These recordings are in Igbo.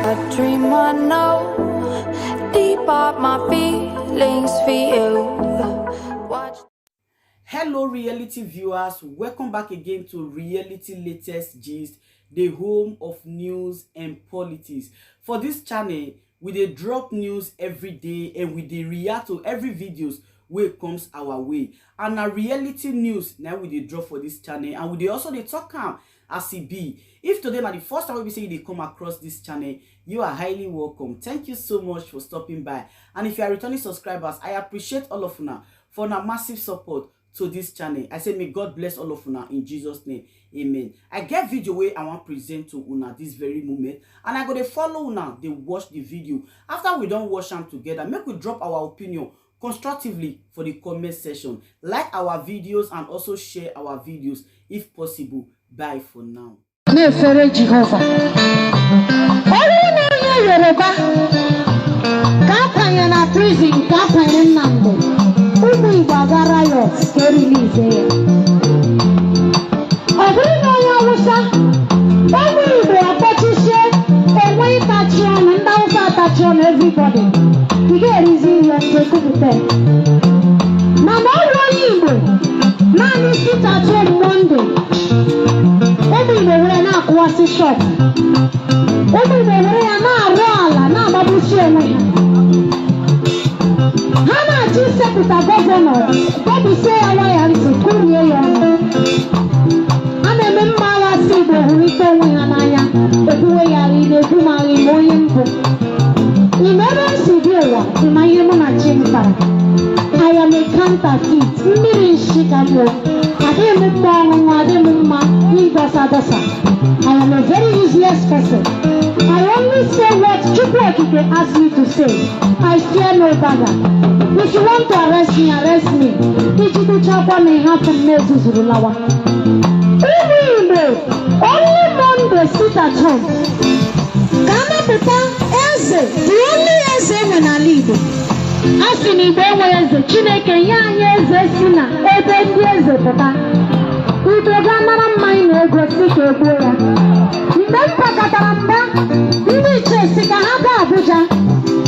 A dream I know, deep are my feelings for you. Watch. Hello reality viewers, welcome back again to Reality Latest Gist, the home of news and politics. For this channel, we dey drop news every day and we dey react to every videos wey comes our way. And na reality news na we dey drop for this channel, and we dey also dey talk am as e be. If today na the first time wey be say you dey come across this channel, you are highly welcome. Thank you so much for stopping by. And if you are returning subscribers, I appreciate all of una for una massive support to this channel. I say may God bless all of una in Jesus name, amen. I get video wey I wan present to una this very moment, and I go dey follow una dey watch the video. After we don watch am together, make we drop our opinion constructively for the comment section. Like our videos and also share our videos if possible. Bye for now. Na-efere Jehova. Ọ bụrụ na onye Yoruba ka akwanye na prison ka akwanye Nnamdi, ụmụ Igbo aga riot ka e release ya. Ọ bụrụ na onye Awụsa, ụmụ Igbo akpọchisie enwe ịtachi ọnụ, ndị Awụsa atachi ọnụ, everybody. Ị ga-erizi ihe nke ekwupụta. Mana ọ bụ onye Igbo, naanị sit at home Monday, ụmụ Igbo were na-akụwasị shop, ụmụ Igbo were ya na-arụ ala, na-agbagbusi onwe ha. Ha na-achọ isepụta governor, gọbisie ya waya ntị, kụrie ya ọnụ. A na-eme mma agha si Igbo hụrụ ike onwe ha n'anya, ekwuwe ya ị na-ekwu m agha ime onye mbụ. Ime ebe m si dị ụwa, ịma ihe mụ na chi m kpara. I am a counterfeit. Mmiri nshi ka m wụ. Adịghị m mma ọṅụṅụ, adịghị m mma ịdọsa adọsa. I am a very useless person. I only say what Chukwu Okike asked me to say. I fear no bugger. If you want to arrest me, arrest me. Iji gbuchakwa m, ịhapụ m na-ezuzuru lawa. Ụmụ Igbo, only Monday sit at home. Ka a napụta eze, the only eze enwe n'ala Igbo. A sị na Igbo enweghị eze, Chineke nye anyị eze si na ebe ndị eze pụta. Igbo ga-anara mmanya na ego si ka egbuo ya. Mgbe m pakọtara mba, ndị ichie si ka ha gaa Abuja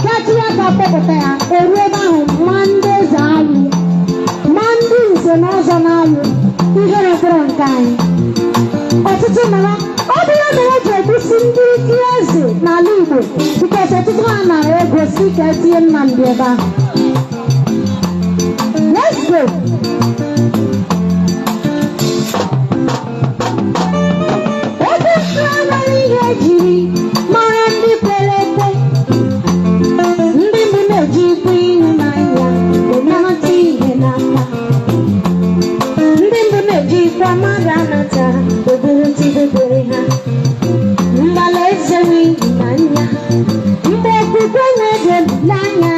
gaa tinye aka kpọpụta ya, eruo ebe ahụ ma ndị eze anwụ, ma ndị nze na ọzọ na-anwụ, ihere bụrụ nke anyị. Ọtụtụ mara ọ bụ ya mere eji egusi ndị isi eze n'ala Igbo, because ọtụtụ ha nara ego si ka etinye Nnamdi ebe ahụ. Let's go. Ebe nsọ anaghị ihe ejiri mara ndị kwere ekwe, ndị mbụ na-ejikwa ịhụnanya enata ihe n'aka, ndị mbụ na-ejikwa mmadụ anata obere ntidobere ha mgbala eze ịhụnanya mgbe okwukwe na-ede olileanya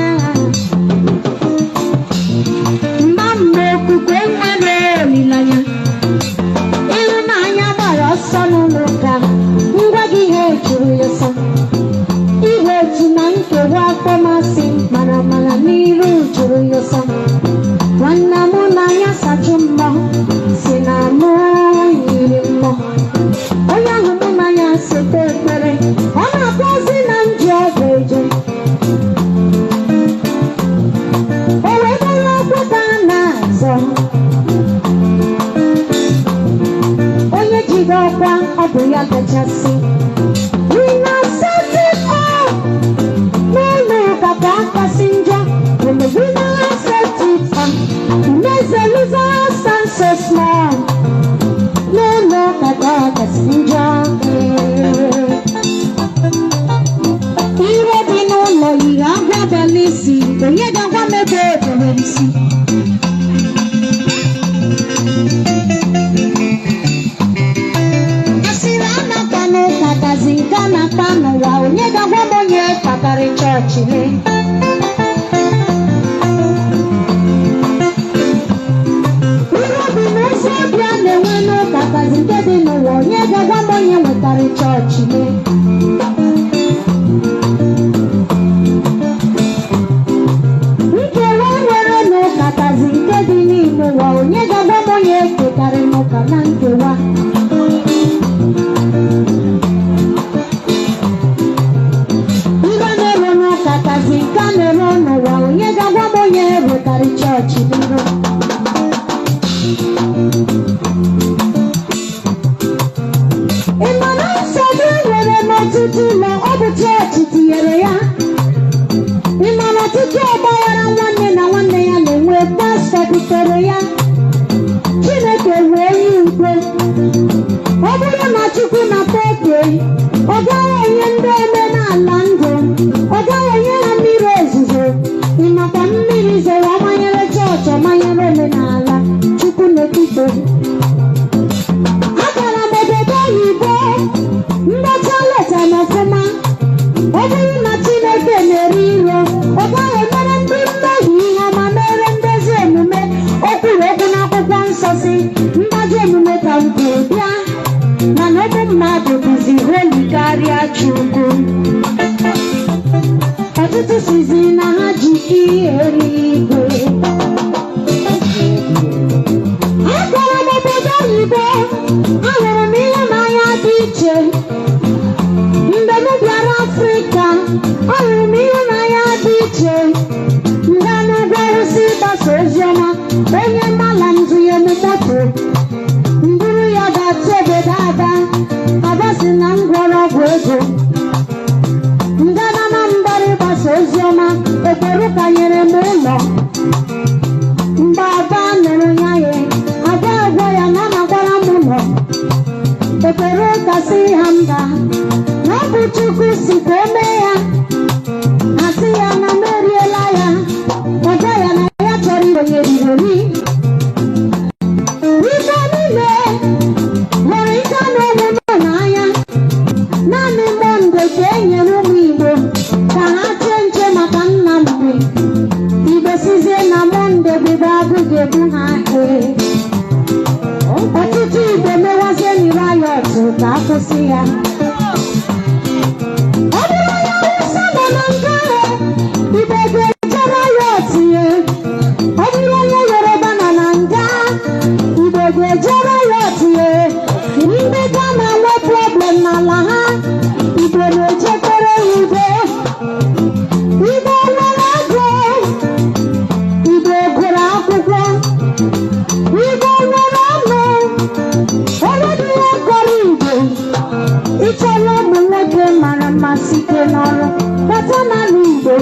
mgba mgbe okwukwe nwere olileanya ịhụnanya gbara ọsọ n'ụlọ ụka ngwa gị ihe juru ya ọsọ ihe otu na nkewa akpọmasị mara mara n'iru juru ya ọsọ nwanne mụ na ya sachụ mmụọ si na mụ yiri mmụọ onye ahụ mụ na ya sete ekpere ọ na-akpọzi na nji ọgwụ eje o wee bụrụ okwu ka a na-azọ onye jide ọkwa ọ bụ ya kachasị. We na set it up n'ụlọ ụka ka akasị njọ. When the winner set it up, makes the loser stand so small. N'ụlọ ụka ka akasị njọ. Ire dị n'ụlọ yiri agwọ abalị isi, onye ga-agwa m ebe edere isi? Asịrị a na-akpa n'ụka kazi nke a na-akpa n'ụwa, onye ga-agwa m onye kpakarị chọọchị le? Ire dị n'ezi obi a na-enwe n'ụka kazi nke dị n'ụwa, onye ga-agwa m onye nwekarị chọọchị le? Nkewa nwere n'ụka kazi nke dị n'ime ụwa, onye ga-agwa m onye kekarị n'ụka na nkewa? tinyere ya. Ị ma na ọtụtụ ọgbaghara nwanne na nwanne ya na-enwe, pastọ butere ya. Chineke wee onye udo. Ọ bụrụ na Chukwu na-ata oke, ọ gaghị enye ndị omenala ndụ, ọ gaghị enye ha mmiri ozuzo. Ị makwa mmiri zoro, ọmanyere chọọchị, ọmanyere omenala. Chukwu na-ekike. Agara m obodo oyibo, ndọcha leta m ọfụma. Ọ bụrụ na Chineke na-eri iro, ọ gaghị emere ndị mmehie ihe ọma, mere ndị ezi omume. O kwuru okwu n'akwụkwọ nsọ si mgbaji omume ka m kwuru bịa, mana ụmụ mmadụ bụzi holy karịa Chukwu. Ọtụtụ sizi na ha ji eluigwe. Agara m obodo oyibo, ahụrụ m ịhụnanya dị iche. Mgbe m bịara Afrịka, ahụrụ m ịhụnanya dị iche. Nga n'ugwu arụsị ịgbasa oziọma, onye mala m zụnye m moto mburu ya ga-atụ obodo Aba. Aba si na m gwọrọ ọgwụ ego. Nga na Anambra ịgbasa oziọma, ekpere kanyere m ụlọ. Mgbe Aba nụrụ ya, ya Aba agwa ya na anakwara m ụlọ. Ekpere kasị ha mba na ọ bụ Chukwu si ka o mee ya. Asị ya na m eriela ya. Ọ gwa ya na ya chọrọ iwenye riri. Ife niile hụrụ ike na omume n'anya. Naanị Monday ka e nyere ụmụ Igbo ka ha chee nche maka Nnamdi. Igbo sizie na Monday bido, agụ ga-ebu ha. Ee, ọtụtụ Igbo mewazie riot ka akwụsị ya. Ọ bụrụ onye Awụsa nọ na nga ahụ, Igbo ga-eje riot ya. Ọ bụrụ onye Yoruba nọ na nga, Igbo ga-eje riot ya. Ndị Ghana nwe problem n'ala ha, Igbo na-ejekwere ya udo. Igbo nwere ego, Igbo gụrụ akwụkwọ, Igbo nwere ọnụ. Onwedị ihe kọrọ Igbo. Ịchọrọ ụmụ nwoke mara mma site n'ọrụ, bata n'ala Igbo.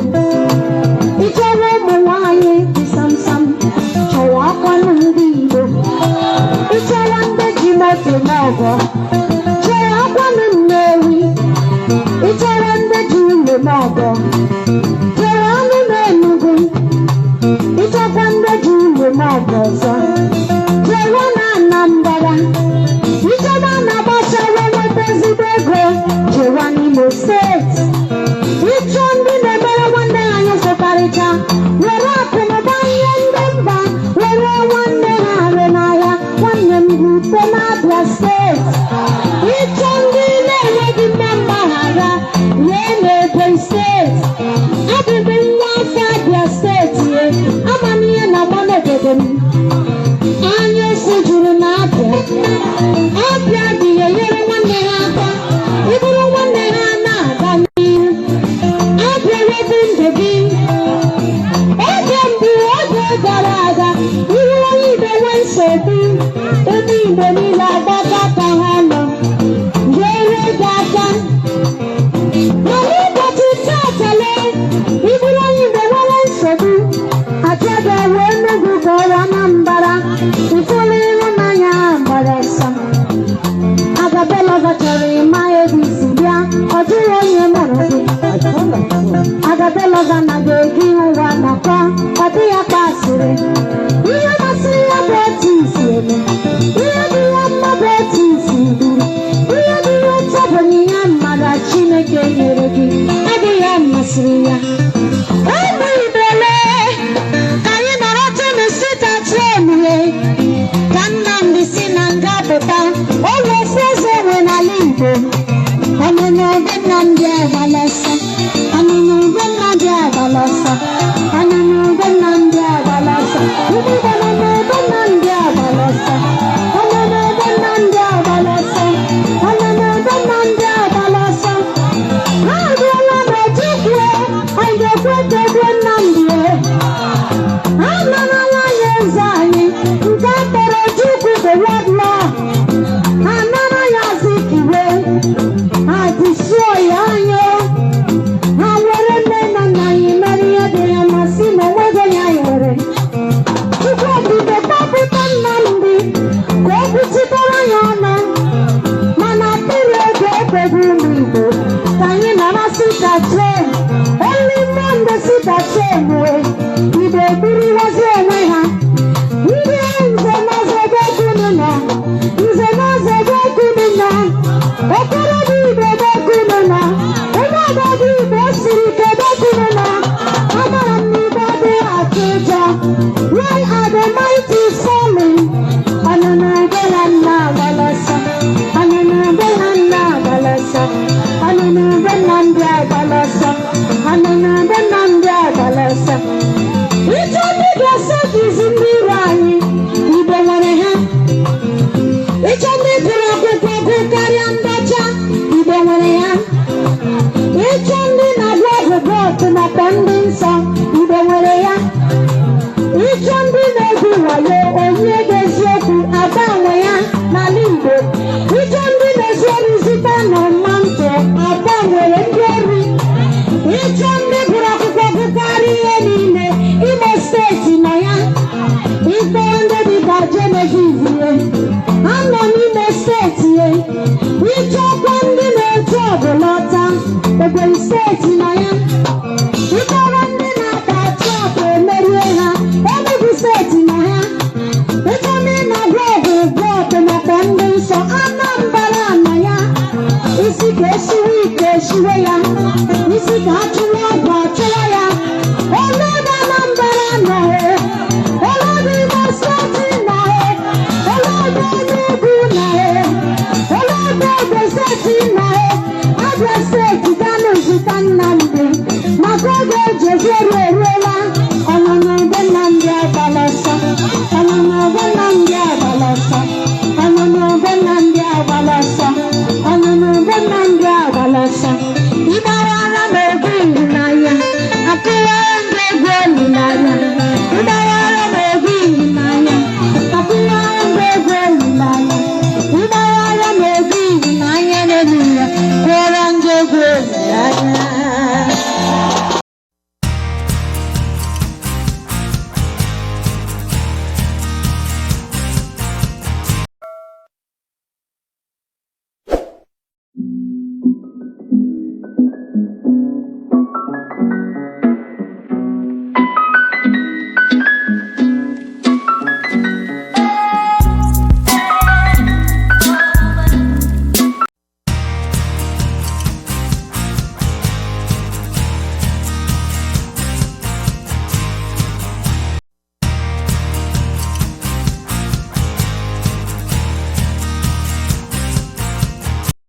Ịchọrọ ụmụ nwanyị dị samsam, chọwa akwanụ ndị Igbo. Ịchọrọ ndị ji moto n'ọgọ, chọwa akwanụ Nnewi. Ịchọrọ ndị ji ụlọ n'ọgọ, chọwa anụ n'Enugu. Ịchọkwa ndị ji ụlọ n'ọgọ ọzọ, chọwa na Anambra. Ịchọba na-agbasara nweta ezigbo ego, chewa n'Imo Steeti. Ịchọ ndị na-emere nwanne ha anya sokarịcha, were akụnụba ihe ndị mba were nwanne ha are n'ahịa, nwanne m, rute n'Abịa Steeti. Ịchọ ndị na-enweghị mma mgbaghara, ree n'Ebonyi Steeti. Abụ m nwa afọ Abịa Steeti ye. Ama m ihe na-agba n'obodo m. Anya osi juru na-abịa. Abịa dị enyere nwanne ha aka, ịbụrụ nwanne ha na-aga n'ihu. Abịa wepụ ndụ gị. Oge mbụ, oge gara aga, ihu onye Igbo nwee nsogbu, ụmụ Igbo niile agbakọ aka ha nọ nyere gị aka. Mana ụbọchị taatale, ịbụrụ onye Igbo nwere nsogbu, achọga wee Enugu ka ọwa Anambra. Ifuru ịhụnanya gbara ọsọ. Agabelova chọrọ ịma ebe isi bịa, ọ dịghị onye mụrụ gị. Agabelova na ga-eji ụwa nọkọ, ọ dị ya ka asịrị. Ihe masịrị ya bụ otu isi eme, ihe dị ya mma bụ otu isi biri, ihe dị ya ụtọ bụ onyinye mmadụ Chineke nyere gị, adịghị ya masịrị ya. Ụmụ Ibele, ka anyị nọrọ tụnụ sit at home, ka Nnamdi si na nga pụta. O wee ofu eze nwe n'ala Igbo. Ọnụnụ ube Nnamdi agbala ọsọ. Ọnụnụ ube Nnamdi agbala ọsọ. Ọnụnụ ube Nnamdi agbala ọsọ. Ụmụ Igbo, nọ n'ube Nnamdi agbala ọsọ. Ọnụnụ ube Nnamdi agbala ọsọ. Ọnụnụ ube Nnamdi agbala ọsọ. Ha abịala n'Ojukwu, anyị ga-ekwe ka at home. Only man dey sit at home.